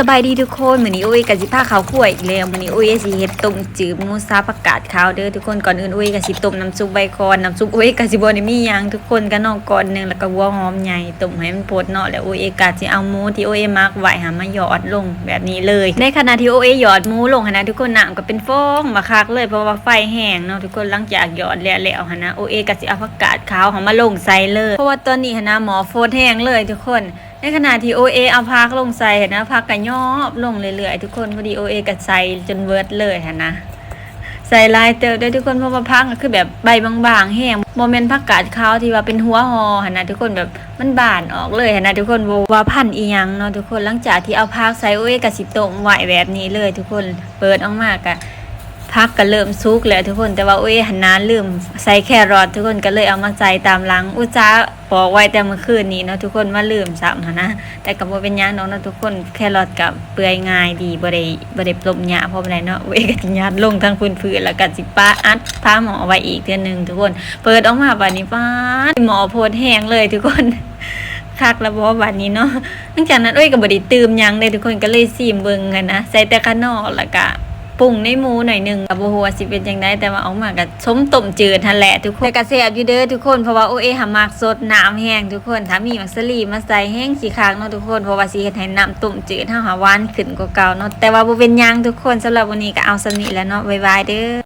ສະບາຍດີທຸກຄົນ ມື້ນີ້ໂອເອກໍຊິພາເຂົ້າຄົວອີກແລ້ວ. ມື້ນີ້ໂອເອຊິເຮັດຕົ້ມຈືດໝູສັບຜັກກາດຂາວເດີທຸກຄົນ. ກ່ອນອື່ນໂອເອກໍຊິຕົ້ມນ້ຳຊຸບໄວ້ກ່ອນ. ນ້ຳຊຸບໂອເອກໍຊິບໍ່ໄດ້ມີຫຍັງທຸກຄົນ ກະໜໍ່ກ້ອນໜຶ່ງ ແລ້ວກໍຫົວຫອມໃຫຍ່ ຕົ້ມໃຫ້ມັນຟົດເນາະ. ແລ້ວໂອເອກໍຊິເອົາໝູທີ່ໂອເອໝັກໄວ້ຫັ້ນມາຢອດລົງແບບນີ້ເລີຍ. ໃນຂະນະທີ່ໂອເອຢອດໝູລົງຫັ້ນນະທຸກຄົນ ນ້ຳກໍເປັນຟອງບັກຄັກເລີຍ ເພາະວ່າໄຟແຮງເນາະທຸກຄົນ. ຫຼັງຈາກຢອດແລ້ວແລ້ວຫັ້ນນະ ໂອເອກໍຊິເອົາຜັກກາດຂາວຫັ້ນມາລົງໃສ່ເລີຍ ເພາະວ່າຕອນນີ້ຫັ້ນນະໝໍ້ຟົດແຮງເລີຍທຸກຄົນ. ໃນຂະນະທີ່ໂອເອເອົາຜັກລົງໃສ່ຫັ້ນນະ ຜັກກໍຍອບລົງເລື້ອຍໆທຸກຄົນ. ພໍດີໂອເອກໍໃສ່ຈົນເບິດເລີຍຫັ້ນນະ ໃສ່ຫຼາຍເຕີບເດີທຸກຄົນ ເພາະວ່າຜັກກໍຄືແບບໃບບາງໆແຮງ ບໍ່ແມ່ນຜັກກາດຂາວທີ່ວ່າເປັນຫົວຫໍ່ຫັ້ນນະທຸກຄົນ ແບບມັນບານອອກເລີຍຫັ້ນນະທຸກຄົນ ບໍ່ວ່າພັນອີ່ຫຍັງເນາະທຸກຄົນ. ຫຼັງຈາກທີ່ເອົາຜັກໃສ່ ໂອເອກໍຊິຕົ້ມໄວ້ແບບນີ້ເລີຍທຸກຄົນ. ເປີດອອກມາກໍ ຜັກກໍເລີ່ມສຸກແລ້ວທຸກຄົນ ແຕ່ວ່າໂອເອຫັ້ນນະລືມໃສ່ແຄຣອດທຸກຄົນ ກໍເລີຍເອົາມາໃສ່ຕາມຫຼັງ. ອຸດສ່າບອກໄວ້ແຕ່ມື້ຄືນນີ້ເນາະທຸກຄົນ ມາລືມຊ້ຳຫັ້ນນະ. ແຕ່ກໍບໍ່ເປັນຫຍັງດອກເນາະທຸກຄົນ ແຄຣອດກໍເປື່ອຍງ່າຍດີ ບໍ່ໄດ້ ບໍ່ໄດ້ຕົ້ມຍາກພໍປານໃດເນາະ. ໂອເອກໍຊິຍັດລົງທາງພື້ນໆ ແລ້ວກໍຊິປະອັດຝາໝໍ້ໄວ້ອີກເທື່ອໜຶ່ງທຸກຄົນ. ເປີດອອກມາບາດນີ້ ປາດ ໝໍ້ຟົດແຮງເລີຍທຸກຄົນ ຄັກລະບໍ່ບາດນີ້ເນາະ. ຫຼັງຈາກນັ້ນໂອເອກໍບໍ່ໄດ້ຕື່ມຫຍັງເດ້ທຸກຄົນ ກໍເລີຍຊີມເບິ່ງຫັ້ນນະ ໃສ່ແຕ່ຂະໜໍ່ ແລ້ວກະປຸງໃນໝູໜ້ອຍໜຶ່ງ ກໍບໍ່ຮູ້ວ່າຊິເປັນຈັ່ງໃດ ແຕ່ວ່າອອກມາກໍສົມຕົ້ມຈືດຫັ້ນແຫຼະທຸກຄົນ. ແຕ່ກໍແຊບຢູ່ເດີທຸກຄົນ ເພາະວ່າໂອເອຫາມັກສົດນ້ຳແຮງທຸກຄົນ. ຖ້າມີໝາກສາລີມາໃສ່ແຮງຊິຄັກເນາະທຸກຄົນ ເພາະວ່າຊິເຮັດໃຫ້ນ້ຳຕົ້ມຈືດເຮົາຫາຫວານຂຶ້ນກວ່າເກົ່າເນາະ. ແຕ່ວ່າບໍ່ເປັນຫຍັງທຸກຄົນ ສຳລັບມື້ນີ້ກໍເອົາສ່ຳນີ້ແຫຼະເນາະ ບາຍບາຍເດີ.